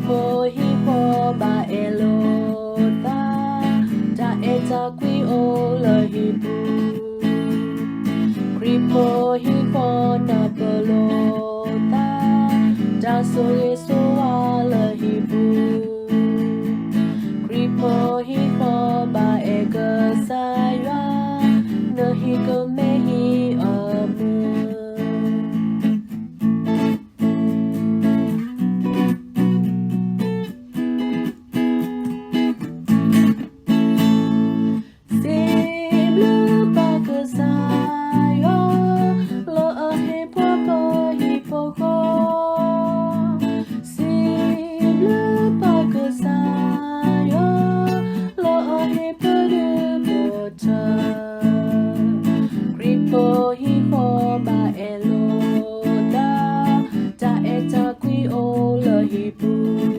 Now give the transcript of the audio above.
ခရံာ်ဖိဟံၣ်ဃီဘၣ်အဲၣ်လိာ်သး, တၢ်အဲၣ်တၢ်ကွံအိၣ်လၢဟံၣ်ပူၤ. ခရံာ်ဖိဟံၣ်ဃီနၢ်ပၢၢ်လိာ်သး, တၢ်ဆိၣ်ဂ့ၤဆိၣ်ဝါလၢဟံၣ်ပူၤ. ခရံာ်ဖိဟံၣ်ဃီဘၣ်အဲၣ်ကစၢ်ယွၤ, နဟံၣ်ကမ့ၢ်ဟံၣ်အမုာ်. စံးဘျုးဘၣ်ကစၢ်ယွၤ, လၢအဟ့ၣ်ပှၤပဟံၣ်ဖိဃီ, စံးဘျုးဘၣ်ကစၢ်ယွၤ, လၢအဟ့ၣ်ပဒုးပထၢ. ခရံာ်ဖိဟံၣ်ဃီဘၣ်အဲၣ်လိာ်သး, တၢ်အဲၣ်တၢ်ကွံအိၣ်လၢဟံၣ်ပူၤ.